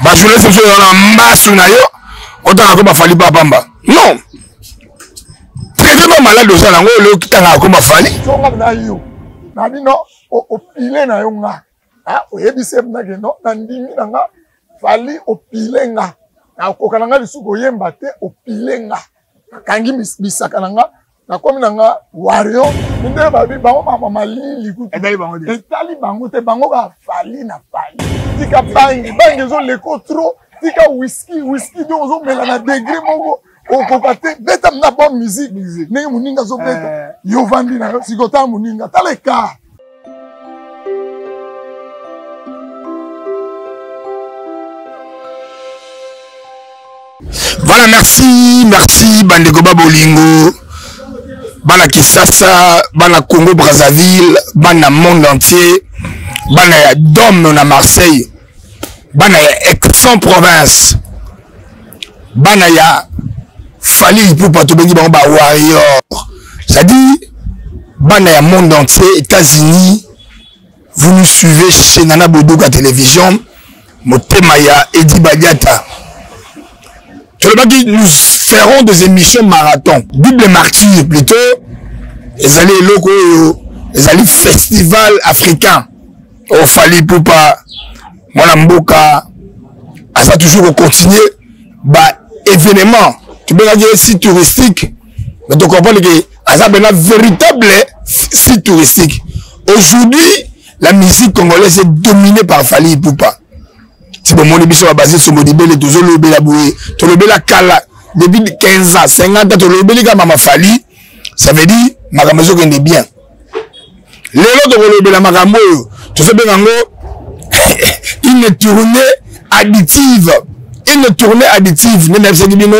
Ba journaliste mosusu wana mbasu na yo otanga ko bafali pa pamba. Non. Traitement malade oza nango olio kitanga ko bafali. Songa na yo. Na bino opile na yo nga. Ah oyebisi na ke non na ndimi na nga fali opile nga. Nakoka na nga lisusu koyemba te opile nga. Nakangi bisaka na nga nakomi na nga wario nde babi bango mama malili kutu etali bango te bango kaka fali na fali tika bangi bangi ezoleko trop tika whisky whisky donc ozomela na degre moko okoka te beta na bonne musique ndenge moninga azobeta eh. yo ovandi na yo sikoyo tala moninga tala ekart. Voilà, merci, merci, bandeko ba bolingo, bana Kisasa, bana Congo Brazzaville, bana monde entier, bana ya Dome na Marseille, bana ya Aix-en-Provence, bana ya Fally Ipupa tobengi bango ba warrior, c'est-à-dire bana ya monde entier, États-Unis, vous nous suivez chez Nana Boduka Télévision, motema ya Eddy Badiata. Tolobaki nous ferons des émissions marathon, Bible martyr plutôt, ezali eloko oyo ezali festival africain. Oh Fally Ipupa mwana mboka aza toujours ko continuer ba événement tobengaki ye site touristique mais to comprendre que aza bena véritable site touristique. Aujourd'hui la musique congolaise est dominée par Fally Ipupa. Si bomoni biso ba Basile Sombodibele tozolobela boye, tolobela kala depuis 15 ans, 50 ans tolobeli kaka mama Fally, ça veut dire makambo ezokende bien. Lelo tokolobela makambo oyo tozobenga yango une tournée additive, une tournée additive nde nayebisaki bino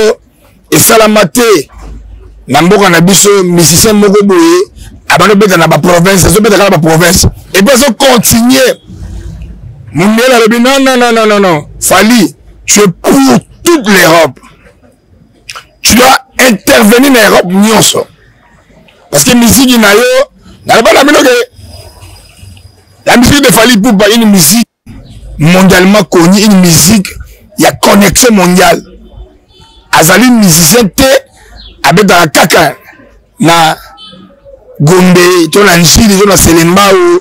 esalama te na mboka na biso. Musicien moko boye abandi obeta na baprovince, azobeta kaka na baprovince et puis azocontinue. Mundele alobi non, non, non, non, non, non, Fally, tu es pour toute l'Europe, tu dois intervenir na Europe nyonso parce que musique na yo naloba na bino ke la musique de Fally Ipupa, une musique mondialement connue, une musique ya connexion mondiale. Azali musicien te abetaka kaka na Gombe to na Njili to na Selembao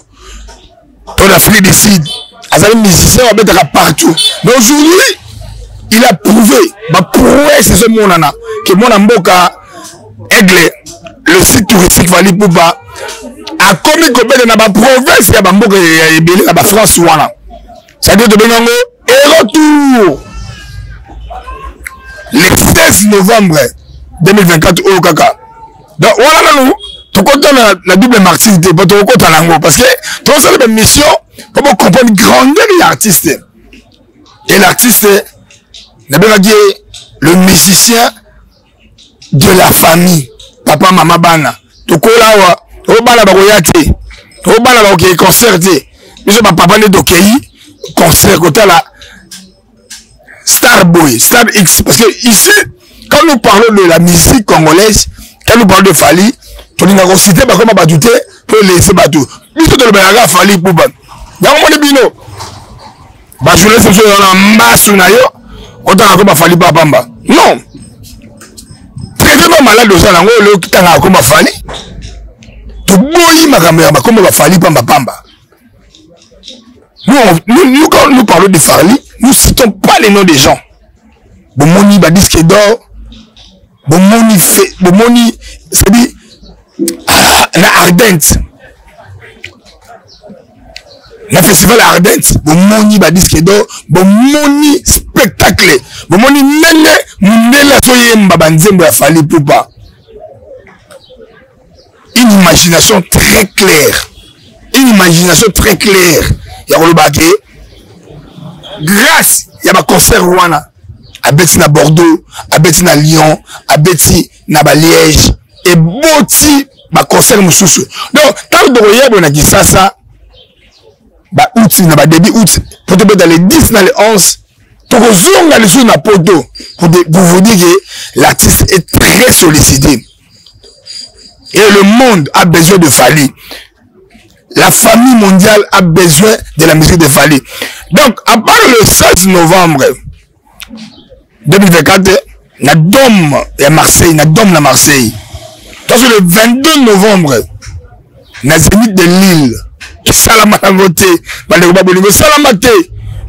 to na Afrique du Sud. Azali musicien abetaka partout. Mais aujourd'hui il a prouvé, ba prouesse ezomonana ke mwana mboka Aigle, le site touristique Fally Ipupa akomi kobeta na ba province ya ba mboka ya ebele na ba France wana. C'est-à-dire tobengi yango Erotour le 16 novembre 2024 oyo kaka. Donc wana nanu tokota na double martyr te, po tokokota nango parce que tozosala ba mission po bo comprendre grandeur ya artiste. Et l'artiste nabengaki ye le musicien de la famille, papa mama bana tokola awa, oyo bana bakoya te, oyo bana bakokei concert te, biso bapapa nde tokei concert kotala Star Boy, Star X. Parce que ici, quand nous parlons de la musique congolaise, quand nous parlons de Fally, tolingaka kosite bakoma bato te po elese bato. Biso tolobelaka Fally Ipupa. Yango moni bino ba journaliste mosusu wana mbasu na yo otanga ko bafali pa pamba. Non, traitement malade oza nango olio kitanga ko bafali. Toboyi makambo ya bakombo bafali pamba pamba. Nous, nous, nous, quand nous parlons de Fally, nous citons pas les noms des gens. Bomoni ba disque d'or, bomoni fait, bomoni, c'est-à-dire, ah, na Ardente. Na festival Ardente, bomoni ba disque d'or, bomoni spectacle, bomoni ndenge mundele azoyemba ba nzembo ya Fally Ipupa. Une imagination très claire, une imagination très claire ya koloba ke grâce ya ba concert wana abeti na Bordeaux, abeti na Lyon, abeti na ba Liège, eboti ba concert mosusu. Donc ntango tokoyeba na Kinshasa ba août na ba début août po tobeta le 10 na le 11, tokozonga lisusu na poto pour vous dire que l'artiste est très sollicité et le monde a besoin de Fally. La famille mondiale a besoin de la musique de Fally. Donc, à part le 16 novembre 2024, na Dôme ya Marseille, na Dôme na Marseille. Donc, le 22 novembre, na Zénith de Lille, esalama yango te bandeko babolingo esalama te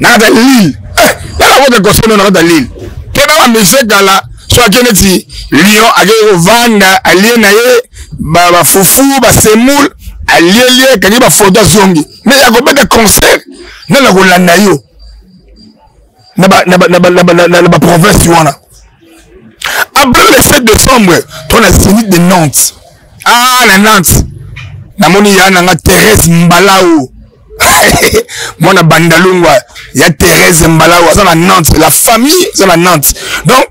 na kati ya Lille. Eh, nana kota concert na kati ya Lille. Mpe na bamusicien kala so ake neti Lyon akei kovanda alie na ye bafufu basemoule alielie akangi bafoto azongi mais ya kobeta concert nga na kolanda yo na baprovince wana. Après le 7 décembre, to na Zénith de Nantes. Ah, na Nantes, namoni ya nanga Thérèse Mbalao, mwana Bandalungwa ya Thérèse Mbalao aza na Nantes, la famille eza na Nantes. Donc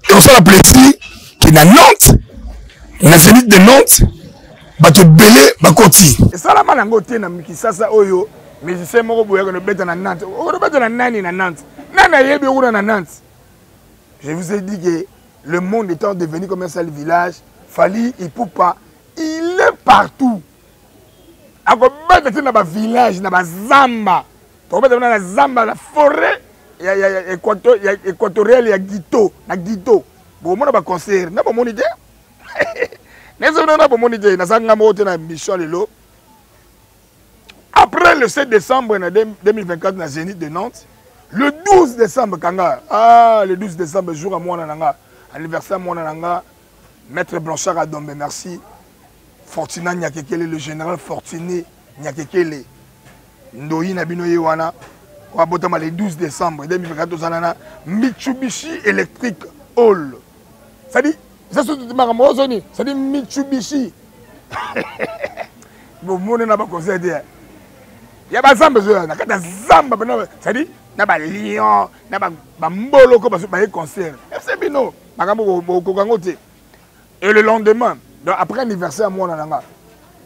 ekosala plaisir ke na Nantes, na Zénith de Nantes, bato ebele bakoti. Esalama nango te na Kisasa oyo musicien moko boye akende obeta na Nantes. Okende obeta na nani na Nantes? Nani ayebi okuna na Nantes? Je vous ai dit que le monde étant devenu comme un seul village, Fally Ipupa, il est partout. Akobeta te na ba village, na ba zamba. Tokobeta na zamba, na forêt ya, ya, ya, équato, ya équatoriale ya Guito, na Guito. Bomona ba concert, na bomoni te? Nezo na bomoni te, na zanga moko te na mission lelo. Après le 7 décembre 2024 na Zénith de Nantes, le 12 décembre kanga, ah le 12 décembre jour à mwana nanga, anniversaire mwana nanga, Maître Blanchard Adombe, merci. Fortuna Nyakekele, le général Fortuné Nyakekele. Ndoyi na bino ye wana wabotama le 12 décembre 2024 tozala na Mitsubishi Electric Hall. C'est-à-dire, ça c'est makambo ozoni, c'est-à-dire Mitsubishi. Bomoni na baconseil te ya bazamba ezoya na kati ya zamba pena, c'est-à-dire na balion na bamboloko baye concert fc bino makambo bokoka yango te. Et le lendemain, donc après anniversaire mwana na nga,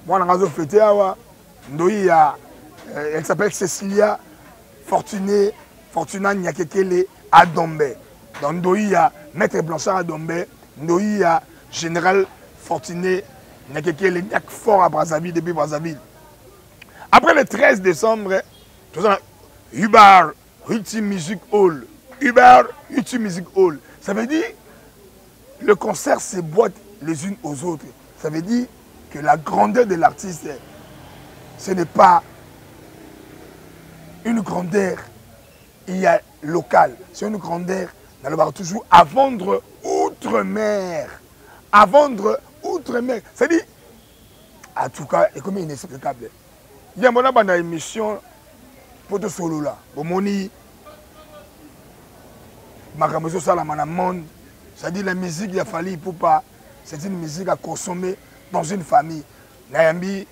mwana nga azofete awa ndoyi ya elle s'appelle Cecilia Fortuné, Fortuna Nyakekele Adombe. Donc ndoyi ya Maître Blanchard Adombe, ndoyi ya Général Fortuné Nyakekele Nyak fort à Brazzaville, depuis Brazzaville. Après le 13 décembre, tout ça, Ubar Ulti Music Hall. Ubar Ulti Music Hall. Ça veut dire le concert se boite les unes aux autres. Ça veut dire que la grandeur de l'artiste, ce n'est pas une grandeur il y a locale, c'est une grandeur, dans le bar toujours, à vendre outre-mer. À vendre outre-mer. C'est-à-dire, en tout cas, c'est comme inexplicable. Il y a mon émission pour tout solo là. Bomoni, makambo ezosalama na monde, c'est-à-dire la musique ya Fally Ipupa, c'est une musique à consommer dans une famille. Nayambi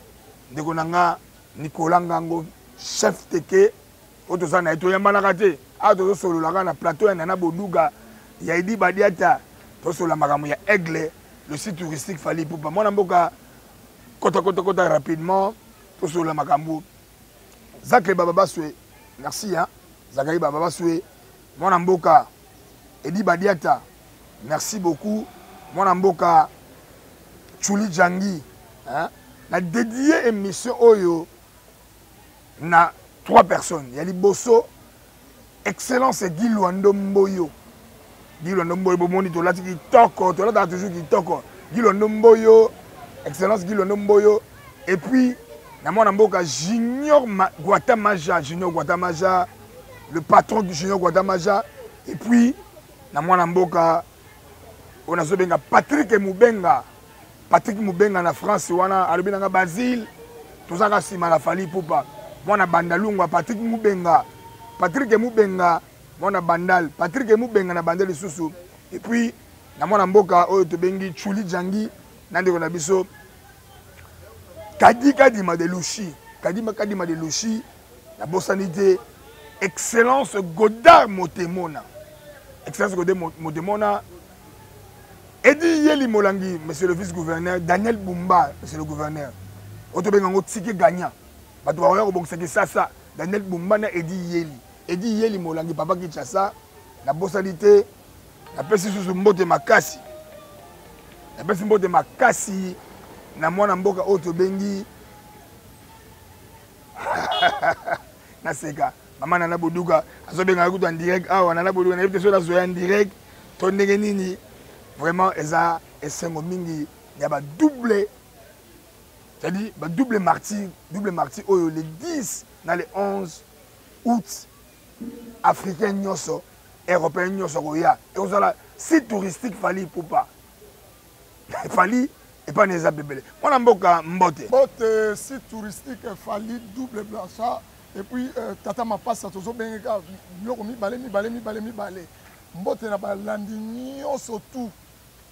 ndeko na nga Nicolas Ngango, chef teke, oyo toza na ye toyambanaka te. Awa tozosololaka na plateau ya Nana Boduga, ya Edi Badiata, tosolola makambo ya Aigle, le site touristique Fally Ipupa. Mwana mboka, kota, kota, kota rapidement, tosolola makambo. Zacle Baba Baswe, merci hein. Zakari Baba Baswe, mwana mboka Edi Badiata, merci beaucoup. Mwana mboka Chuli Djangi, hein. Na dédié émission oyo na 3 personnes. Ya liboso, Excellence Guy Luando Mboyo. Guy Luando Mboyo, bomoni tolati kitoko, tolataka toujours kitoko. Guy Luando Mboyo, Excellence Guy Luando Mboyo. Et puis, na mwana mboka Junior Guatamaja, Junior Guatamaja, le patron du Junior Guatamaja. Et puis, na mwana mboka, on a zobenga Patrick Mubenga. Patrick Mubenga na France wana, alobi nanga Basile, tozaka sima na Fally Ipupa. Mwana Bandalungwa, Patrick Mubenga. Patrick Mubenga, mwana Bandal. Patrick Mubenga na Bandal lisusu. Et puis, na mwana mboka oyo tobengi Chuli Djangi, na ndeko na biso Kadi Kadima de Lushi. Kadima Kadima de Lushi, na bosani te Excellence Godard Motemona. Excellence Godard Motemona. Edi Yeli Molangi, monsieur le vice-gouverneur, Daniel Bumba, monsieur le gouverneur. Oto benga ngo ticket gagnant. Bato ba ko bongisa Kinshasa, Daniel Bumba na Edi Yeli. Edi Yeli Molangi papa Kinshasa, na bosani te, na pesi susu mbote makasi. Na pesi mbote makasi na mwana mboka oyo tobengi. Naseka mama Nana Boduka azobengaka kutu en direct awa. Nana Boduka, nayebi te soki nazoya en direct to ndenge nini. Vraiment eza esengo mingi ya ba double, c'est-à-dire ba double martyr, double martyr oyo le 10 na le 11 août, africain nyonso, européen nyonso koya. Ekozala site touristique Fally Ipupa. Fally epai na eza bebele. Mwana mboka, mbote. Mbote. Site touristique Fally, double blanchard et puis tata mapasa, tozobengeka biloko mibale mibale mibale mibale. Mbote na balandi nyonso tu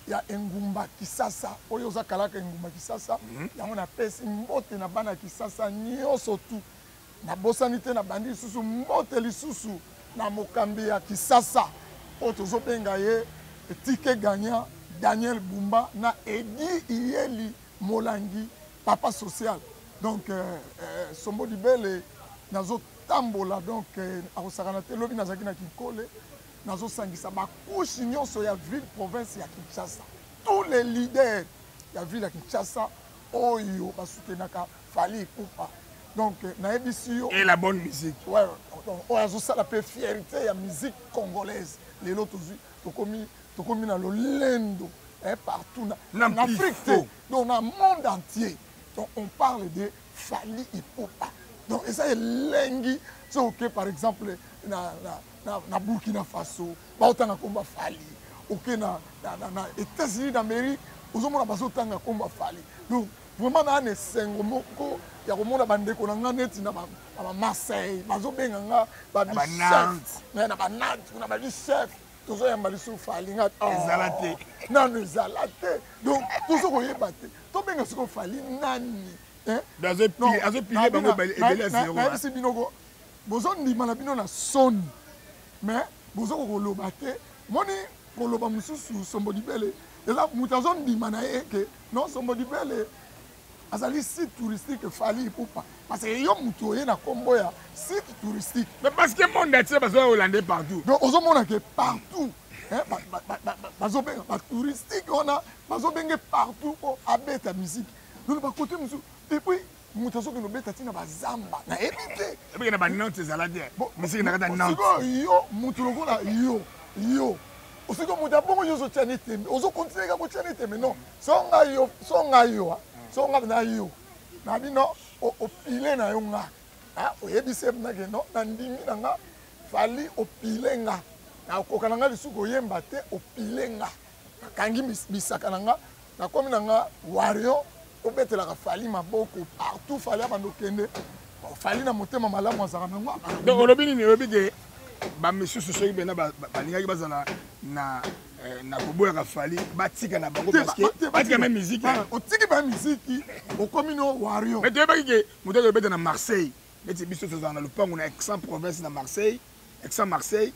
ya engumba Kisasa oyo oza kalaka engumba Kisasa. Yango napesi mbote na bana Kisasa nyonso tu. Nabosani te, nabandi lisusu mbote lisusu na mokambi ya Kisasa oyo tozobenga ye Tike Gagnant Daniel Bumba na Edi Iyeli Molangi, papa social. Donc Sombo Dibele, nazotambola, donc akosakana te. Lobi nazalaki na Kinkole, nazosangisa bacouches nyonso ya ville province ya Kinshasa, tous les leaders ya ville ya Kinshasa oyo basoutenaka Fally Ipupa. Donc nayebisi yo. Et la bonne musique. Ouais, donc oyo azosala mpe fierté ya musique congolaise. Lelo tozwi, tokomi na lolendo, eh, partout na, na Afrique te, donc na monde entier. Donc on parle de Fally Ipupa. Donc eza elengi soki oke par exemple na Burkina Faso, baotanga komba Fally. Oke na États-Unis d'Amérique, ozomona bazotanga komba Fally. Donc vraiment naa na esengo moko ya komona bandeko na nga neti na bamarseille bazobenga nga babichef, na banantes kuna, babichef, tozoyamba lisusu Fally. Nga ezala te. Nano ezala te. Donc tozo koyeba te tobenga sikoyo Fally nani. Azopile bango ebele ya zero. Nayebisi bino ko bozondima na bino na soni, mais bozoko koloba te. Moni koloba mosusu, Sombo Dibele, eza moto azondima na ye ke non, Sombo Dibele azali site touristique Fally Ipupa, parce que yo moto oye na nkombo ya site touristique. Mais parce que monde entier bazoya kolanda partout. Donc ozomona ke partout bazobenga batouristique wana, bazobenge partout mpo abeta musique. Donc bakote mosusu, et puis moto azokende obeta ntina bazamba, nayebi te. Ebeke na banantes ezala te musique na kati ya Nantes. Sikoyo yo moto lokola yo osikoyo moto abongo, yo ozotia ne tembe, ozokontinue kaka kotia ne tembe. Non, so ngai yo, so ngai yo, so ngai na yo, na bino opile na yo nga, oyebisi ye mpena non, nandimi na nga Fally opile nga, nakoka na nga lisusu koyemba te, opile nga, nakangi bisaka na nga, nakomi na nga warrior. Obetelaka Fally maboko partout. Fally abanda okende, Fally na motema malamu azalaka nango. Donc olobi nini? Olobi ke bamisusu soki mpena balingaki bazala na koboyaka Fally, batika na bango, parce que batika me musique. Otiki ba musique, okomi no warrior. Mais toyebaki ke moto akobeta na Marseille, neti biso tozala na lopango na Aix Province, na Marseille, Aix Marseille.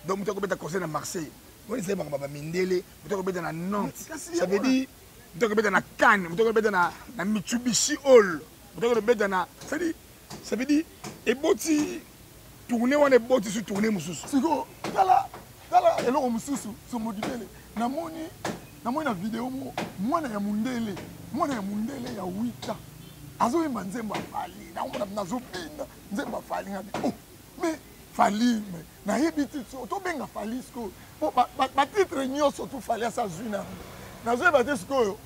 Donc moto akobeta concert na Marseille, wana ezali makambo ya bamindele. Moto akobeta na Nantes, ça veut dire moto akobeta na Cannes, moto akobeta na Mitsubishi Hall, moto akobeta na, c'est-à-dire, ça veut dire eboti tournée wana, eboti su tournée mosusu. Sikoyo tala, tala eloko mosusu, Sombo Dibele. Namoni na video moko mwana ya mundele, mwana ya mundele ya 8 ans azoyemba nzembo ya Fally. Nakomona nazobina nzembo ya Fally. Ngabi oh, mais Fally, mais nayebi ti tobenga Fally sikoyo po batitre nyonso tu Fally asa azwi na yango, nazoyeba te sikoyo.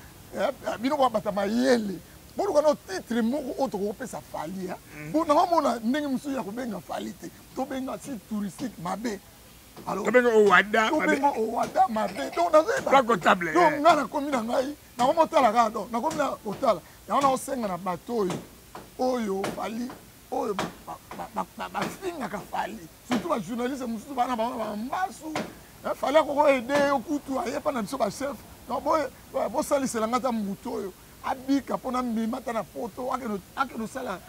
Bino babata mayele, boluka no titre moko oyo tokokopesa Fally. Po naomona ndenge mosusu ya kobenga Fally te. Tobenga site touristique mabe. Tobenga Owada. Tobenga Owada mabe. Donc nazoyeba, donc ngai nakomi na ngai, nakomi otala kaka. Donc nakomi na kotala yango, naosenga na bato oyo Fally, oyo bafingaka Fally, surtout bajournaliste mosusu, bana bango na bambasu. Fally akoko aider yo kutu ayepa na biso bachef. Donc bosalisela nga ata motu oyo abika mpona mema ata na poto, akende osala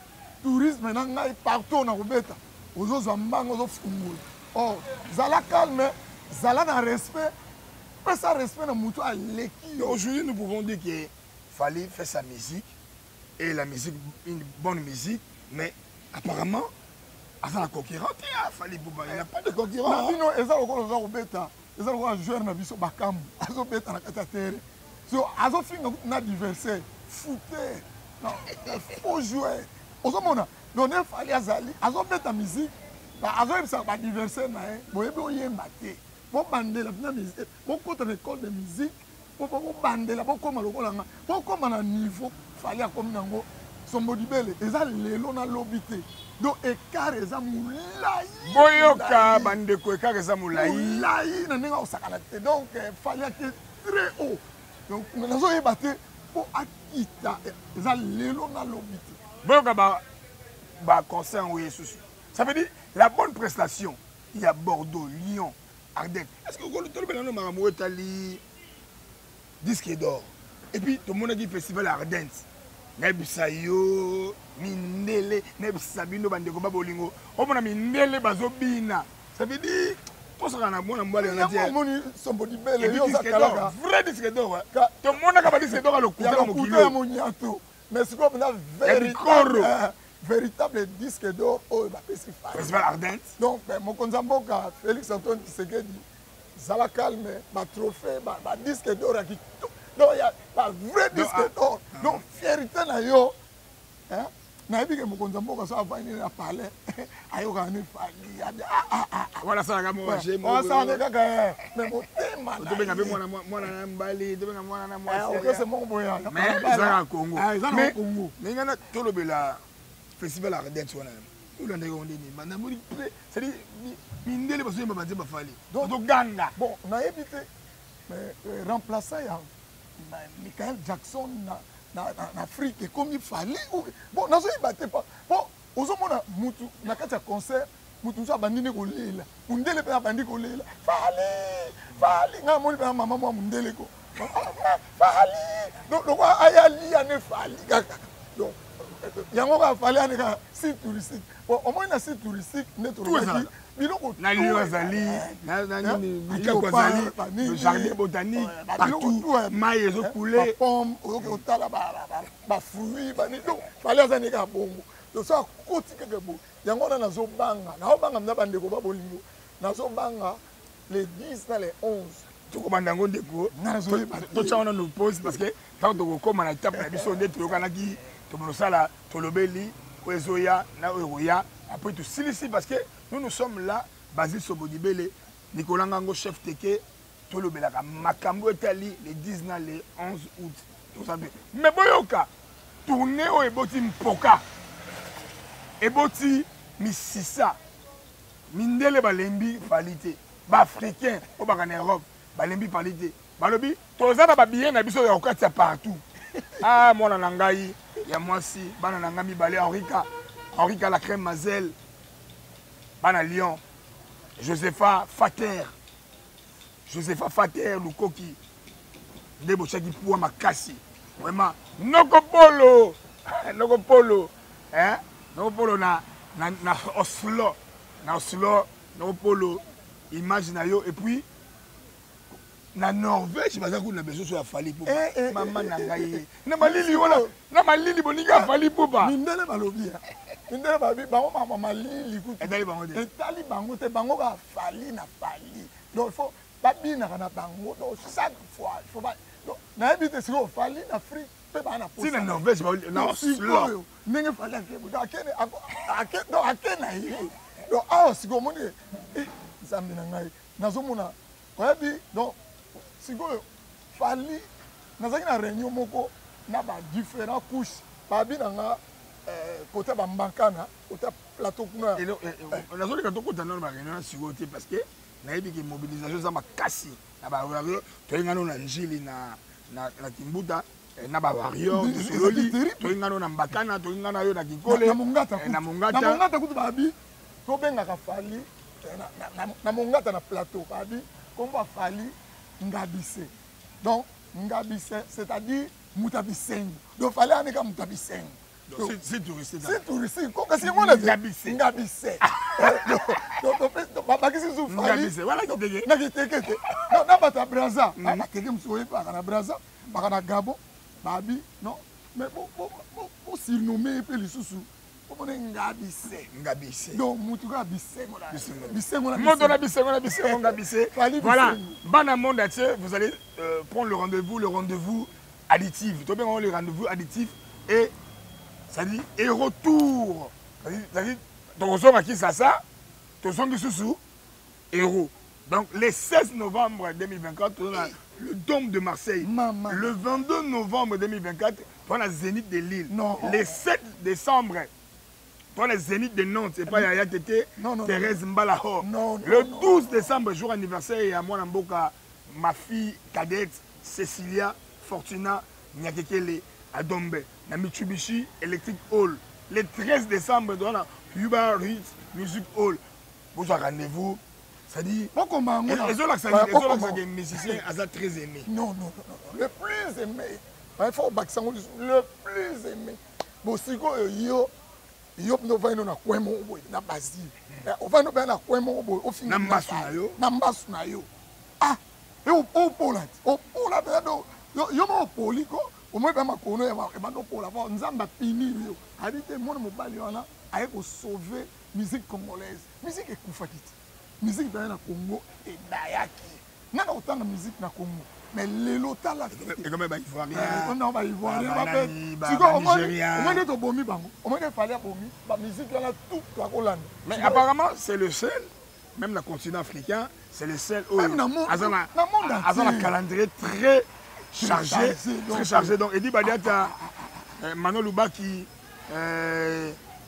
tourisme na ngai partout na kobeta. Ozozwa mbanga, ozofungola or zala calme, zala na respect, pesa respect na motu aleki yo. Aujourd'hui, nous pouvons dire que Fally fait sa musique et la musique, une bonne musique, mais apparemment aza na concurrent te. Fally Ipupa, il n'y a pas de concurrent. Na bino eza lokola oza kobeta, eza lokola joueur na biso Bakambu azobeta na kati ya terrain, so azofinga na adversaire fouteur, non, faux joueur. Ozomona. Donc nde Fally azali azobeta musique, azoyebisaka baadversaire na ye, boyebi oyemba te, bobandela mpena musique, bokota na école de musique po bobandela, bokóma lokola nga, bokóma na niveau Fally akomi nango. Sombodibele eza lelo na lobi te, donc écart eza molai. Boyoka bandeko, écart eza molai. Molai na ndenge akosakana te. Donc Fally ake très haut, donc nazoyeba te mpo akita, eza lelo na lobi te. Boyoka baconcert yango ye susu, ça veut dire la bonne prestation ya Bordeaux, Lyon, Ardenne. Est ce que tolobela nano makambo oyo etali disque d'or? Et puis tomonaki festival Ardente, nayebisa yo mindele, nayebisa bino bandeko ba bolingo, omona mindele bazobina, ça veut dire tosaka na mwana mobali. Omoni Sombodibele, yo oza kalaka. Vrai disque d'or, tomonaka badisque d'or ya lokuta na mokili. Ya monyato, mais sikoyo mpena véritable disque d'or oyo bapesi Fally. Festival Ardente. Donc mokonzi ya mboka Félix Antoine Tshisekedi, zala calme, batrophée, badisque d'or ya kitoko, donc ya bavrai disque d'or, donc fierté na yo. Nayebi ke mokonzi ya mboka so avandi na palais, ayokaka ne Fally. Wana asalaka asalaka kaka, mais motema. Tobenga mpe mwana na mobali, tobenga mwana na mwasi. Orchestre moko boye. Ezaka Congo. Eza na Congo. Mais ngana tolobela festival Ardente wana, olandaki yango ndeni? Namoni mpe, c'est-à-dire mindele bazoyemba banzemba Fally, bazoganga. Bon, nayebi te, mais remplaçant ya Michael Jackson na Afrique ekomi Fally. Bon, nazoyeba te, po ozomona mutu na kati ya concert, mutu mosusu abandi nde kolela, mundele mpe abandi kolela Fally, Fally. Ngai amoni mpe mama mwa mundele ko Fally, donc lokwa aya lia ne Fally kaka. Donc yango kaka Fally ane kaka site touristique. Bon, omoni na site touristique nde tolobaki biloko. Na lion azali likaku, azali jardin botanique, partout mai ezokule. Bapomme, oyoki otala bafruit bani. Donc Fally aza nde kaka bongo. Donc so akoti kaka boye, yango wana nazobanga, naobanga mna bandeko ba bolingo, nazobanga les 10 na les 11. Tokobanda yango ndeko, totya wana no pause, parce que ntango tokokóma na étape na biso nde toyokanaki, tomonosala tolobeli oyo ezoya na oyo ekoya après tosilisi, parce que nous, nous sommes là. Basile Sobodibele, Nicolas Ngango, chef teke, tolobelaka makambo etali le 10 na le 11 août. Toza mpe, mais boyoka tournée oyo eboti mpoka, eboti misisa. Mindele balembi Fally te, baafricain oyo baka na Europe balembi Fally te, balobi toza na babillet na biso ya kokatisa partout. Ah, mwana na ngai ya mwasi, bana na ngai mibale, Henrika, Henrika la crème mazel, bana Lyon, Josepha Fater, Josepha Fater Lukoki, nde botiaki puwa makasi vraiment. Noko Polo, noko Polo, hein? Noko Polo na Oslo, na Oslo, noko Polo, image na yo. Et puis na Norvège baza kuna na besoso ya Fally Ipupa. Mama na ngai, na malili wana, na malili boningi ya Fally Ipupa. Mindele balobi, mindele balobi bango mama malili kutu. Etali bango te. Etali bango te, bango kaka Fally na Fally. Donc il faut babinaka na bango, donc chaque fois il faut ba, donc nayebi te sikoyo Fally na Afrique mpe baa na ti na Norvège, na Oslo. Ndenge Fally ake, ake, donc ake na ye, donc awa sikoyo omoni, Nzambe na ngai, nazomona oyebi. Donc sikoyo Fally, nazalaki na réunion moko na badifférent couche, babi na nga côté bambankana, côté plateau kuna. Nazoleka tokota nano baréunion na sikoyo te, parce que nayebi ke mobilisation eza makasi na bawarrior. Toyenga nano na Njili, na Kimbuta, na bawarrior tosololi, toyenga nano na Mbakana, toyenga na yo na Kinkole. Na Mongata. Na Mongata. Na Mongata kutu babi tobengaka Fally na Mongata, na plateau babi kombo Fally Ngabise. Donc Ngabise, c'est-à-dire moto ya bisengo. Donc Fally aneka moto ya bisengo. Si touristique. Si touristique kasi yango na Ngabise, babakisi su Fally na kiteke te na bato ya Braza, bateke mosusu oyebaka na Braza, baka na Gabon, babi non, mais bosurnomme ye mpe lisusu omona Ngabise. Ngabise. Donc mutu kaka bisengo na bisengo na moto na bisengo na bisengo, Ngabise. Voilà, bana monde entier, vous allez prendre le rendez-vous, le rendez-vous additif, tobenga le rendez-vous additif, et ça dit et retour. C'est-à-dire tokozonga Kinshasa, tozongi susu héros. Donc le 16 novembre 2024, on a le Dôme de Marseille. Maman. Le 22 novembre 2024, on a Zénith de Lille. Non. Le 7 décembre, on a Zénith de Nantes. Et pas Yaya Tété, Non, non, Thérèse Mbalahor. Non, non, Le non. 12 décembre, jour anniversaire, il y a moi Mboka, ma fille cadette, Cécilia Fortuna Nyakekele à Dombe, na Mitsubishi Electric Hall. Le 13 décembre, on a Uber Eats Music Hall. Bonjour, rendez-vous. C'est-à-dire, Bokoma yango na- ezolakisa Ba- bokoma- ezolakisa ke musicien aza très aimé. Non, non, non, non. Le plus aimé. Il faut obakisa yango lisusu. Le plus aimé. Bon, sikoyo yo yo mpenza ovandi no na coin moko boye na Basile. Ovandi no mpenza na coin moko boye ofinga Na mbasu na yo. Na mbasu na yo. Ah, e opola ti. Opola mpenza do yo yo moko opoli ko omoi mpenza makolo no ebanda opola po Nzambe apinir yo. Abi te mwana mobali wana aye kosauve musique congolaise. Musique ekufaki ti. Musique mpenza na Congo edayaki. Nani akotanga musique na Congo? Mais lelo tala ekome baivoirien. Non, baivoirien Banani, sikoyo omoni Nigérien. omoni nde tobomi bango, omoni nde Fally abomi bamusique wana tout toakolanda. Mais apparemment, c'est le seul, même le continent africain, c'est le seul oyo Même na monde- aza na na monde entier. aza na calendrier très chargé, Chargé, donc. très chargé. Donc Edi Badiata, Manon Lubaki,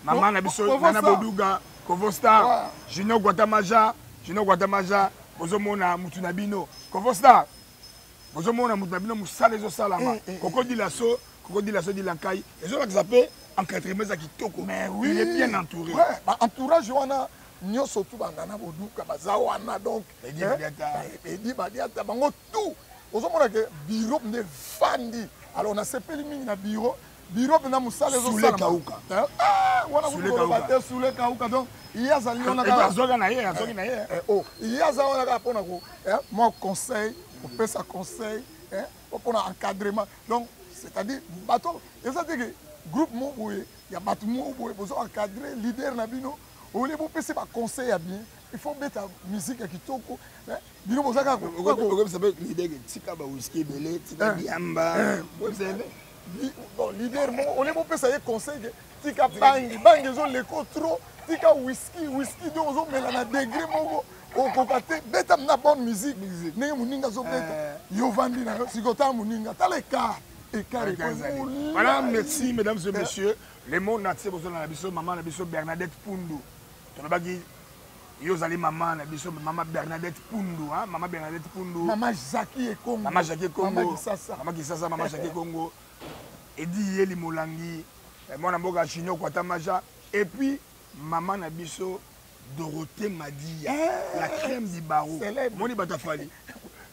mama na biso Kovo Nana Star. Boduga, Kovo Star, Junior Guatamaja, Junior Guatamaja, bozomona mutu na bino. Kovo Star, bozomona mutu na bino mosala ezosalama. Koko Dilaso, Koko Dilaso Dilankai, ezolakisa mpe encadrement eza kitoko. Mais oui. Il est bien entouré. Ouais, ba entourage wana nyonso tu banana Boduka baza wana donc Edi hein, Badiata. Edi Badiata bango tout ozomona ke bureau nde vandi. Alors nasepeli mingi na bureau, bureau mpenza mosala Soule ezosalama. Kauka. Hein? Ah, wana Soule kutu koloba Kauka. te, Soule Kauka. Donc ye azali wana Et kaka azwaka na ye, azwaki na ye. Oh, ye aza wana kaka mpona ko mwa conseil, kopesa conseil, mpona encadrement. Donc c'est-à-dire bato eza te ke groupe moko boye ya bato moko boye bozo encadrer leader na bino, olie bopesi baconseil ya bien, il faut beta musique ya kitoko, bino boza kaka Okobisa mpe leader ke tika ba whisky ebele, tika diamba. Okobisa ye mpe? Bon, leader moko olie bopesa ye conseil ke tika bangi, bangi ezoleko trop, tika whisky, whisky donc ozomela na degré moko okoka te, beta na bonne musique ndenge moninga azobeta, yo ovandi na yo sikoyo tala moninga, tala écart, écart Écart ekomi ezali. molai. Voilà, merci mesdames et messieurs. Le monde entier bozolanda na biso, mama na biso Bernadette Pundu. Tolobaki yo ozali mama na biso, mama Bernadette Pundu, hein? Mama Bernadette Pundu. Mama Jackie Ekongo. Mama Jackie Ekongo. Mama Kisasa. Mama Kisasa, mama Jackie Ekongo. Edi Yeli Molangi, mwana mboka Junior Kwatamaja, et puis mama na biso Dorothée Madia, la crème du barreau. Célèbre. Moni Batafali.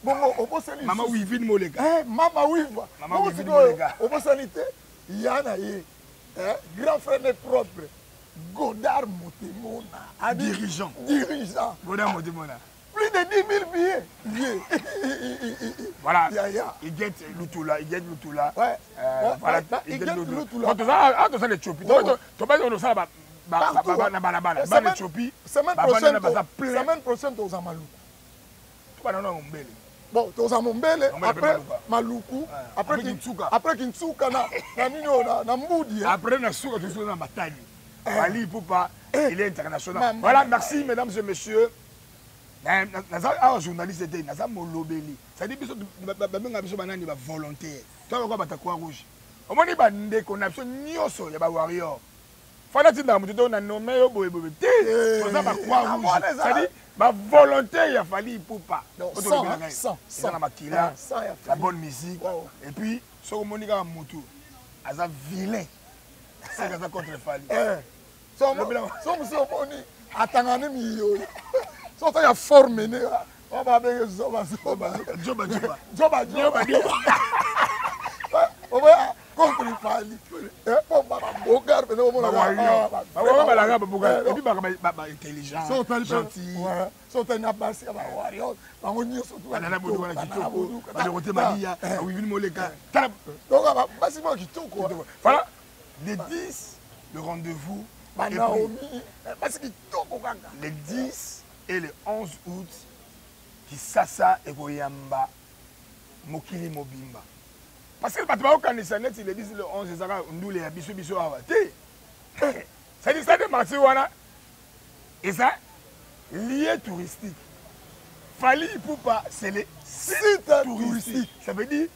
Bongo obosani Mama lisusu. Wivine Moleka. Mama Wiva. Mama Bongo Wivine sikoyo, Moleka. obosani te, ya na ye. Grand frère né propre. Godard Motemona. Abi, Dirigeant. Dirigeant. Godard Motemona. Plus de 10 000 billets. Billets. Voilà. Ya, ya. Il guette Lutula, il guette Lutula. Ouais. Ouais, Voilà, ouais, bah, il il guette guette Lutula. Lutula. Bon, toza, ah, toza l'Éthiopie. Ouais, Donc, ouais. to, to, to, to, ba, ba, Partout, ba, ba, hein. na balabala. Ba Semaine l'Éthiopie, semaine ba, ba, prochaine, na, baza plein. semaine prochaine, toza Maluku. To ba, na, na, Mombele. Bon, toza Mombele, Mombele, après Maluku. Maluku, Ouais. après Après Kintsuka. Après Kintsuka, na, na nini oyo, na, na Mbudi, hein. Après, na suka, toza na Matadi. Fally Ipupa, il est international. Maman. Voilà, merci mesdames et messieurs. Na, na, naza awa journaliste te, naza molobeli. C'est-à-dire biso, ba, ba, ba, benga biso banani ba volontaire. Toi ba kwa Croix Rouge. Omoni ba ndeko na biso nyonso ya ba warrior. Fana tinda mutu to na nommé yo boye boye te. Toza ba Croix Ah, Rouge. voilà, eza- C'est-à-dire ba volontaire ya Fally Ipupa. Donc, Oto 100, lobela hein, ngai. 100, Eza na 100. makila, Ah, 100 ya la Fally. bonne musique. Ouais, ouais. Et puis soko moni kaka mutu aza vilain. C'est aza contre Fally. So Lobela- so mosusu omoni atangani miyoyo. So otanga forme ne, oyo babenge zoba zoba. Joba joba. Zoba zoba. Dioba dioba. Oboya contre Fally. Po ba ba bogar pene omona Ba ka, warrior. ah, ba- Ba warrior balaka ba bogar. Eh, Et puis ba ba ba intelligent, So otali pe- gentil. Ouais. So otali na basi ya ba warrior, bango nyonso tu ba Banana kitoko, Bodo wana banana kitoko, Bodo, ba Dorothée Madia, Eh. ba Wivine Moleka. Tala Donc, ba basi moko kitoko. Voilà, le 10, le rendez-vous Ba est pris. Naomi, basi kitoko kaka. Le 10 et le 11 août, Kisasa ekoyamba mokili mobimba. Parce que bato bakokanisa neti le 10 le 11 ezaka ndule ya biso biso awa te. C'est-à-dire stade des Martyrs wana eza lieu touristique. Fally Ipupa, c'est le site touristique. Ça veut dire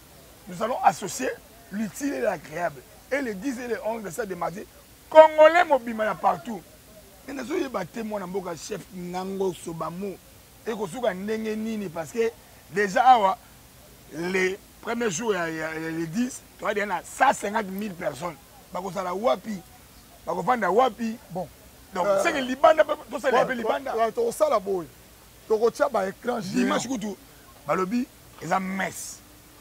nous allons associer l'utile et l'agréable. Et le 10 et le 11 de stade des Martyrs, Congolais mobima ya partout. Mais nazoyeba te mwana mboka chef Ngango Sobamu ekosuka ndenge nini parce que déjà awa le premier jour ya, ya, ya le 10 toza deja na 150 000 personnes bakozala wapi, bakovanda wapi? Bon, donc seke libanda mpe tosalela mpe libanda. Tokosala boye, tokotia baécran. Dimanche kutu balobi eza messe,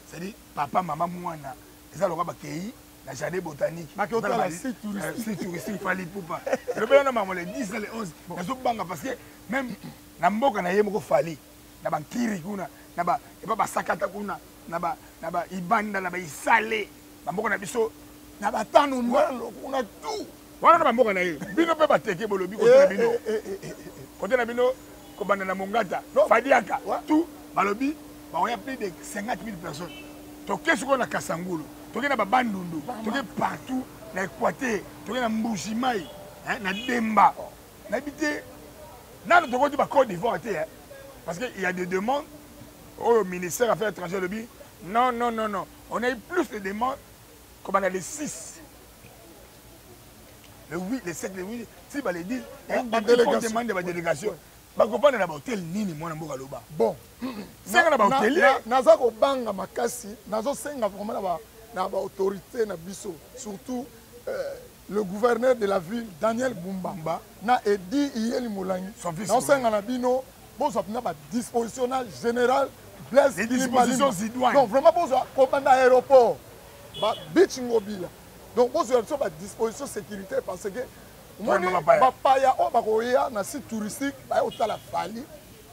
c'est-à-dire papa, mama, mwana eza lokola bakei na jardin botanique. Bakei site touristique. Site touristique Fally Ipupa. Elobi wana makambo le 10 na le 11, nazobanga parce que même na mboka na ye moko Fally, na bankiri kuna, na ba epa basakata kuna, na ba na ba ibanda, na ba isale, bamboka na biso. Na batano mbalo kuna tout. Wana na bamboka na ye, bino mpe bateke bolobi kote na bino, kote na bino kobanda na Mongata, Fadiaka, tout balobi bakoya plus de 50 000 personnes. Toke sikoyo na Kasangulu, toke na babandundu, toke partout na Équateur, toke na Mbujimai, na Demba, nayebi te nano tokoti ba Côte d'Ivoire te, parce que il y a des demandes oyo ministère affaires étrangères elobi non, non, non, non, on a eu plus de demandes kobanda le 6, le 8, le 7, le 8 ti ba le 10, demande ya badélégation. Bakovanda na bahotel nini, mwana mboka, loba? Bon. Senga na bahôtelier. Naza kobanga makasi. Nazosenga vraiment na baautorité na biso, surtout le gouverneur de la ville Daniel Bumba, Bumba. Na Edi Iyeli Molangi. Son fils. Nazosenga na bino bozwa mpena badisposition na général Blaise. Les dispositions idoines. Donc vraiment bozwa kobanda aéroport, ba Beach Ngobila, donc bozwa biso badisposition sécurité parce que omoni bapaya oyo bakoya na site touristique, baya kotala Fally.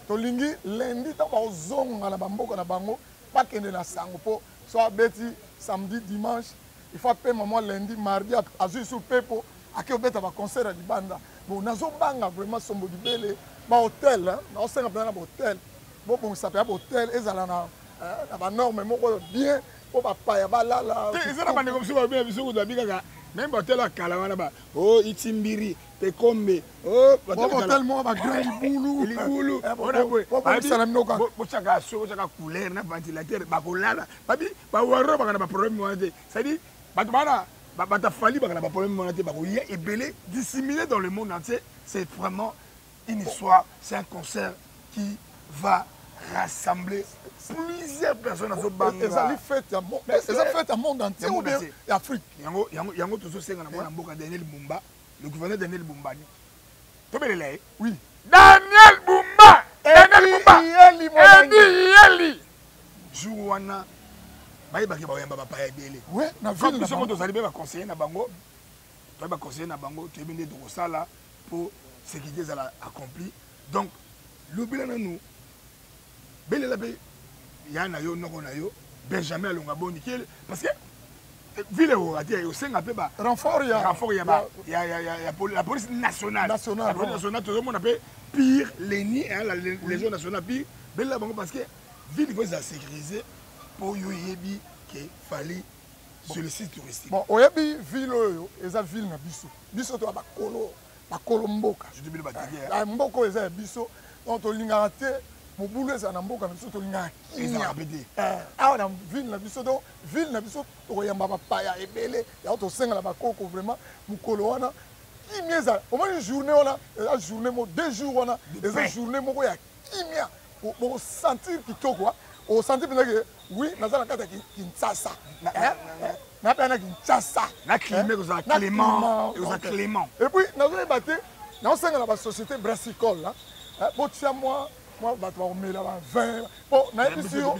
Tolingi lundi ntango bakozonga na bamboka na bango, bakende na sango, mpo so abeti samedi, dimanche, il faut apema mwa lundi, mardi azwi su mpepo, ake obeta baconcert ya libanda. Bon, nazobanga vraiment sombo libele. Bahotel, naosenga mpenza na bahotel, bobongisa mpenza bahotel ezala na banorme moko bien mpo bapaya balala. Eza na bandeko mosusu balobi na biso kutu babi kaka même bahotel ya kala wana ba o Itimbiri, Pekombe. Hotel moko bagrand libulu. Libulu. Bobongisa na bino kaka. Botyaka so, botyaka couleur na ventilateur, bakolala. Babi bawaro baka na baproblème wana te, c'est-à-dire bato bana bato afali baka na baproblème wana te, bakoya ebele disséminé dans le monde entier. C'est vraiment une histoire, c'est un concert qui va rassembler plusieurs personnes. Azobanga. Ezali fête ya, eza fête ya monde entier ou bien ya Afrique. Yango, yango, yango tozosenga na mwana mboka Daniel Bumba, le gouverneur Daniel Bumba, tobelela ye. Oui. Daniel Bumba, Daniel Bumba, Edi Yeli, jour wana bayebaki bakoyamba bapaya ebele. Na ville. Biso mo tozali mpe baconseiller na bango, toyebi baconseiller na bango, toyebi nde tokosala mpo sécurité ezala accompli. Donc lobela nanu, belela mpe ya na yo noko na yo Benjamin Alonga boni, parce que ville ekoka te, osenga mpe ba renfort ya renfort ya la police nationale. Nationale. La police nationale, tozomona mpe pire leni, la légion nationale pire. Belela bango parce que ville faut ezala sécurisé mpo yo yebi ke Fally sur le site touristique. Bon, oyebi ville oyo eza ville na biso, biso toya bakolo, bakolo mboka. Mboka oyo eza ya biso, donc tolingaka te mobulu ezala na mboka na biso, tolingaka kimia awa na ville na biso. Donc ville na biso tokoyamba bapaya ebele, yango tosenga na bakoko vraiment mokolo wana kimia ezala. Omoni journée wana eza journée moko, 2 jours wana eza journée moko ya kimia, bokosentir kitoko, osentir mpenza ke oui, naza na kati ya Kinshasa, napeya na Kinshasa. Na climat ekozala clément, ekozala clément. Et puis nazoyeba te, naosenga na basociété brassicole botia mwa mwa bato bakomela ba vin, po nayebisi yo.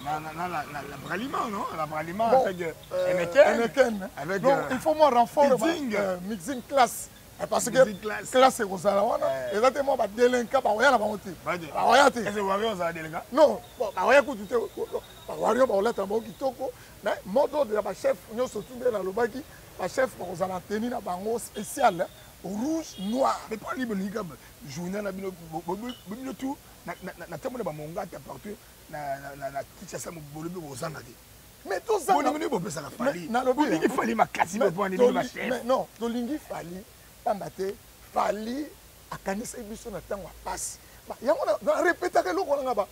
Nani na la Bralima, non? La Bralima bon, avec Heineken. Heineken. Avec, donc, il faut moi renfort. Mixing. Mixing classe. Parce que classe ekozala wana eza te mwa badelinka bakoya na bango te, bakoya te. Non, bakoya kutu te. Bawario bakolata na bango kitoko, mais mot d'ordre ya bachef nyonso tu nde nalobaki, bachef bakozala tenue na bango spéciale rouge noir. Mais mpo nini bolingi kaka journal na bino, bino tout na ntango na bamongata partout na Kinshasa, bolobi bozanga te? Mais tozanga Bolingo nini bopesaka Mais Fally? nalobi Bolingi Fally makasi Mais boye pona nini bino ba toli- chef? mais non, tolingi Fally pamba te Fally akanisaki biso na ntango ya pasi. Yango na repetaka eloko wana nga ba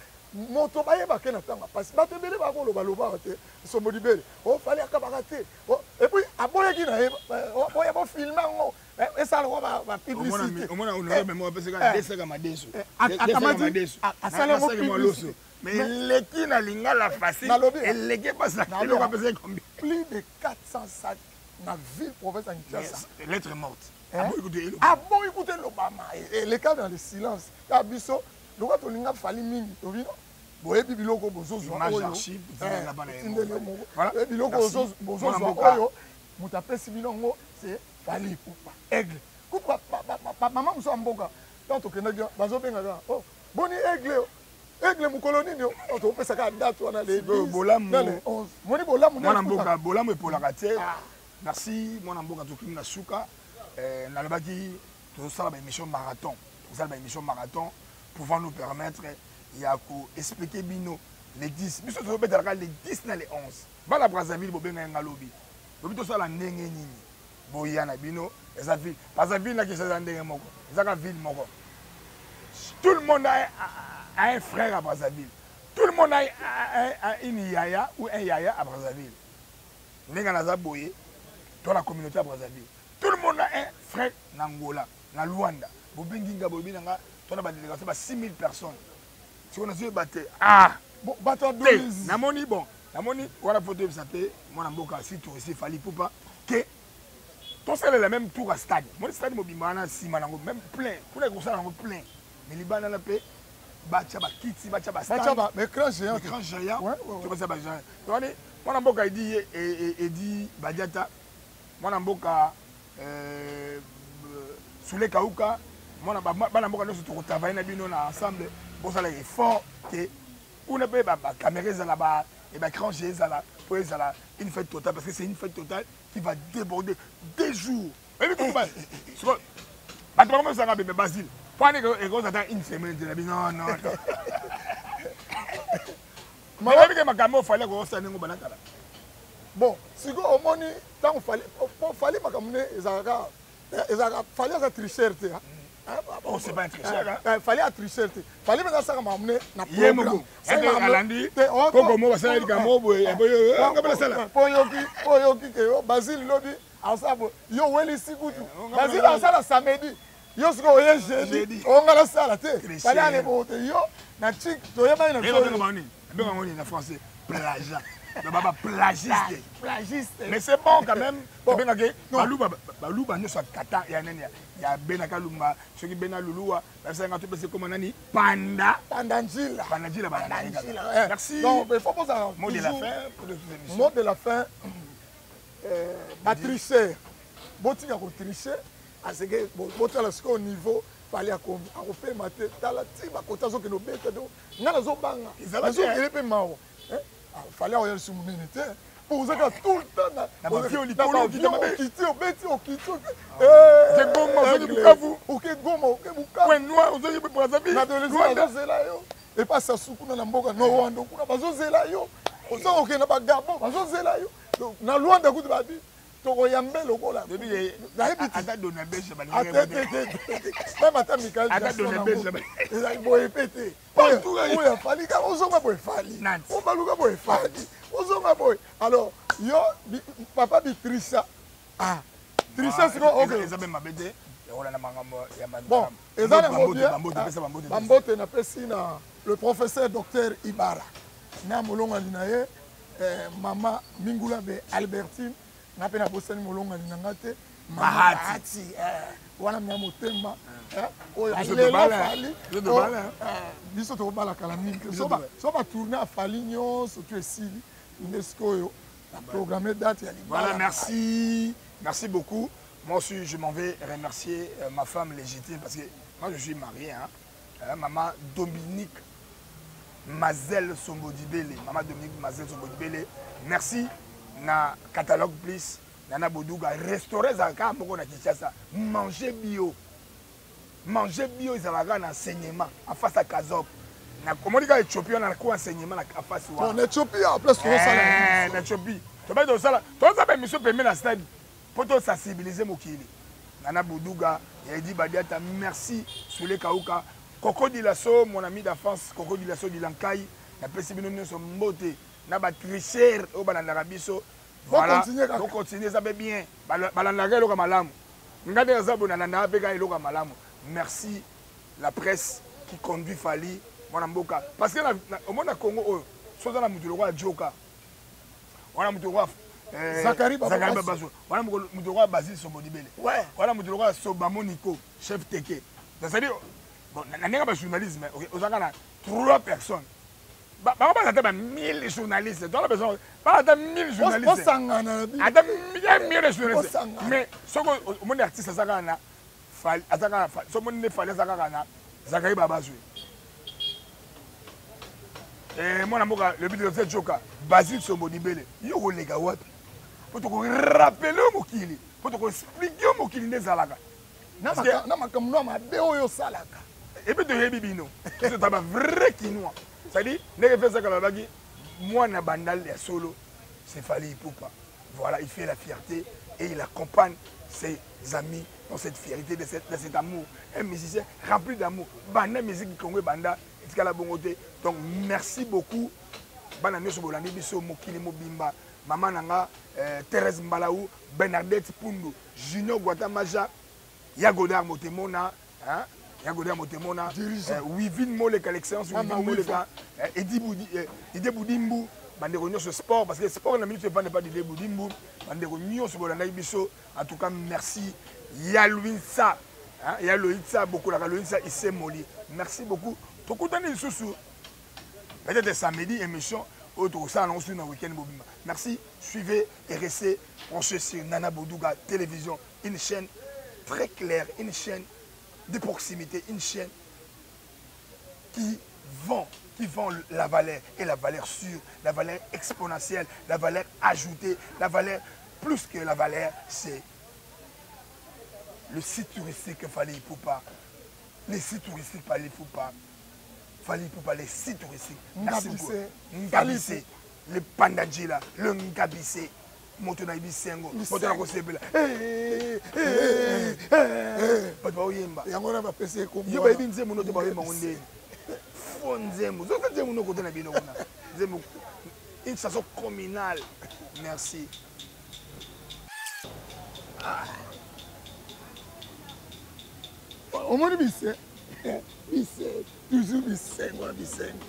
moto bayebaka ye na ntango ya pasi. Bato ebele bakoloba lobaka te sombo libele. Oh, Fally akabaka te. Oh, et puis aboyaki na ye, oh, boya bo filmer yango. Eh, esala lokola ba publicité. Omona honorable moko apesaka Eh. desaka madesu. Eh, Desaka akamati, madesu. asali yango Nasaki mwa publicité. loso. Mais eleki na lingala facile. Nalobi, Eleki pasi na nalobi, eloko apesaki combien? Plus de 400 sacs na ville province ya Kinshasa. Mais lettre morte. Eh? Aboyi kutu eloko. Aboyi kutu elobama. Eleka dans le silence. Kaka biso, lokola tolinga Fally mingi, tobino boyebi biloko bozozwa Image oyo. archive, Eh, tindela bana ye tindeli moko. yo moko. Voilà. Boyebi biloko Merci. bozozwa Mwana mboka. oyo, moto apesi bino yango, c'est Fally Ipupa. Aigle. Kutu ba mama mosusu ya mboka, tango tokendaki wana, bazobenga kaka, oh, boni aigle oyo? Aigle mokolo nini oyo? Tango tokopesa kaka date wana, le Sikoyo 10, bolamu. na le 11. Moni bolamu nde Mwana ekuta. mboka, bolamu epolaka te. Ah. Merci mwana mboka, tokomi na suka. Nalobaki tozosala ba émission marathon. Tozosala ba émission marathon pouvant nous permettre ya ko expliquer bino les 10. Biso tozobetelaka les 10 na les 11. Bana Brazzaville bobenga nga lobi. Lobi tosala ndenge nini? Boya na bino, eza ville. Brazzaville na Kinshasa eza ndenge moko. Eza ka ville moko. Tout le monde a un frère à Brazzaville. Tout le monde a une yaya ou un yaya à Brazzaville. Ndenge naza boye, toi la communauté à Brazzaville. Tout le monde a un frère na Angola, na Luanda. Bobengi nga boyebi na nga, toi na ba délégation ba 6000 personnes. Siko nazo yeba te. Ah! Bon, bato ya Te, Dolizi. namoni bon, namoni wana photo yebisa pe mwana mboka si touriste Fally Ipupa ke tosalela même tour à stade. Moni stade mobimba wana nsima nango même plein, kuna ekosala yango plein. Mais libanda na pe batia ba kiti, batia ba stand. Batia ba écran géant. Écran géant. Ouais, ouais, ouais. To batia ba géant. Wana mwana mboka Edi ye, e, e, Edi Badiata, mwana mboka Soule Kauka, mwana ba, bana mboka nyonso tokotravailler na bino na ensemble, bosala effort ke kuna pe ba caméra ezala, ba, et ba écran géant ezala, po ezala une fête totale, parce que c'est une fête totale qui va déborder 2 jours. Oyebi kutu ba, siko, bato bango mosaka bebe Basile. Po wana eko ata une semaine te, na bino, non, non, non. Mama, Oyebi ke makambo oyo Fally akosala ndenge obanda kala. Bon, siko omoni ntango Fally, po Fally makambo ne ezalaka, ezalaka, Fally aza tricheur te, hein. Oh, c'est pas un tricheur, hein. Fally a tricheur te. Fally mpenza asalaka makambo ne na Ye programme. moko. Asalaka Ete makambo alandi, te, oh, koko po, moko asala po, likambo eh, boye, eh, boye, eh, po, nga mpe nasala. po yoki, po yoki ke yo, Basile lobi, asala boye. Yo welisi kutu. Eh, oh, nga mpe Basile nasala. asala samedi. Yo sikoyo oye jeudi. Jeudi. Oh, nga nasala te. Tricheur. Fally alebo te. Yo, na chik, toyebani na Eh, biso. babenga bango nini? Babenga bango nini na français? Plagiat. Donc, ba, ba plagiste. Plagiste. Mais c'est bon quand même. Bon. Babenga ke, Non. baluba, baluba nyonso ya kata, ya nani, ya, ya Bena Kalumba, soki Bena Luluwa, babisaka nga to pese koma nani? Panda. Panda Njila. Panda Njila, bana Panda na ye kaka. Njila, eh. Merci. Donc, il faut poser un Mot de la toujours fin pour cette émission. Mot de la fin. Ba tricher. Botika ko tricher. Aseke, bo, botala sikoyo niveau Fally akomi. Akopema te. Tala ti bakota azokende obeta. Donc, nga nazobanga. Ezala te. Nazokende mpe mawa. Eh? Ah, Fally akoya lisusu monene te. Po ozaka tout le temps na Na ba vieux na likolo, ba okita vieux, mabe. okiti, obeti, okiti, okiti. Ah. Eh, Oke Goma, ozoki Aigle. Bukavu. Oke Goma, oke Bukavu. Point noir, ozoki Brazzaville. Na adolescent Rwanda. bazozela yo. Epa Sassou kuna na mboka, no Rwanda kuna bazozela yo. Oza okende na ba Gabon, bazozela yo. Donc, na Rwanda kutu babi, tokoyambe lokola. Depuis que Nayebi te. Ata Dona Belge, balingi Ata ye te, te, te, te. Même ata Michael Ata Jackson Dona na Belge, mboka. balingi. Ezali boye pe te. Partout, Oyo, eh. oyo afali kaka, ozonga boye Fally. Nantes. Obaluka boye Fally. Ozonga boye. Alors, yo, bi, papa Bitrissa. Ah. Trissa, Ah, sikoyo, ok. eza pe mabe te. Ya kolanda makambo ya ma- Bon, ma- eza na bambote, mobia, bambote, ah, pesa bambote, bambote napesi na le professeur docteur Ibara. Na molongani na ye, mama Mingula be Albertine, nga pe nabosani molongani na nga te. Mama Bahati. Bahati, wana mwa motema, oyo Biso lelo tobala, Fally, biso tobala. oh, biso tobala kala mingi te. Biso So tobala. ba tourner a Fally nyonso tu esili, nde sikoyo na programmer date ya libala. Voilà, merci. Merci beaucoup. Moi aussi, je m'en vais remercier ma femme légitime parce que moi, je suis marié, hein. Maman Dominique Mazel Sombodibele. Maman Dominique Mazel Sombodibele. Merci na Catalogue Plus, Nana Boduga, restaurer Zaka moko na Kinshasa. Manger bio. Manger bio ezalaka na enseignement en face à Kazop. Omoni kaka Ethiopie wana ko enseignement na afasi wana. Na Ethiopie en place tozosala. Eh, na Ethiopie. Tobaki tozosala, tozosala ba émission pembeni na stade mpo to sensibiliser mokili. Nana Boduga, ya Edi Badiata, merci Soule Kauka, Coco Dilaso, mon ami d'enfance, Coco Dilaso Dilankai, napesi bino nyonso mbote na ba tricheurs oyo balandaka biso. Voilà, bo continuer eza mpe bien. Balandaka eloko ya malamu. Nga nde naza boye nalandaka mpe kaka eloko ya malamu. Merci la presse qui conduit Fally mwana mboka parce que omoni na Congo oyo soki oza na moto lokola Djoka wana moto lokola eh, Zakari Babazo wana moto lokola Basile Sombodibele wana moto lokola Sobamoniko chef teke c'est-à-dire bon na ndenge ba journalisme ozalaka na trois personnes bango baza ata ba 1000 journalistes toza besoin baza ata 1000 journalistes ata 1000 journalistes mais soki omoni artiste aza kaka na Fally aza kaka Fally soki omoni nde Fally aza kaka na Zakari Babazwe eh, mwana mboka le but de joka Basile Sombo Dibele yo koleka wapi mpo tokorapele yo mokili mpo tokoexplike yo mokili nde ezalaka na makambo na mabe oyo osalaka epuis toyebi bino biso toza ba vrai kinois c'est-à-dire ndenge fesaka babaki mwana bandal ya solo c'est Fally Ipupa. Voilà, il fait la fierté et il accompagne ses amis dans cette fierté, de, cette, de cet amour. Un musicien rempli d'amour. Banda musique du Congo, banda, etikala bongo te. Donc merci beaucoup. Bana nyonso bolandi biso mokili mobimba. Mama nanga euh, Thérèse Mbalaou, Bernadette Pundu, Junior Guatamaja, Ya Godard Motemona, hein? Ya Godard Motemona, euh, Wivine Moleka, l'excellence Wivine Moleka, euh, Edi Boudi, euh, Ide Boudimbu, bandeko nyonso sport parce que sport na minute evanda pas Dide Boudimbu, bandeko nyonso bolandaki biso, en tout cas merci Ya Luinsa, hein? Ya Loitsa, bokolaka Loitsa Isemoli. Merci beaucoup. Tokutani lisusu peut-être samedi émission oyo tokosala nango susu na week-end bobima. Merci, suivez et restez branchés sur Nana Boduga Télévision une chaîne très claire, une chaîne de proximité, une chaîne qui vend, qui vend la valeur et la valeur sûre, la valeur exponentielle, la valeur ajoutée, la valeur plus que la valeur, c'est le site touristique Fally Ipupa, les sites touristiques Fally Ipupa, Fally Ipupa, les sites touristiques. Merci beaucoup. Ngabissé, le Pandajila, le Ngabissé. moto na bisengo moto na kosepela eh, eh, eh, bato baoyemba yango wana bapesi ekombo yo bayebi nzembo no te baoyemba ngo ndeni fo nzembo zoka nzembo no kote na bino kuna nzembo une chanson communale merci ah. Omoni bise bise toujours bisengo na bisengo.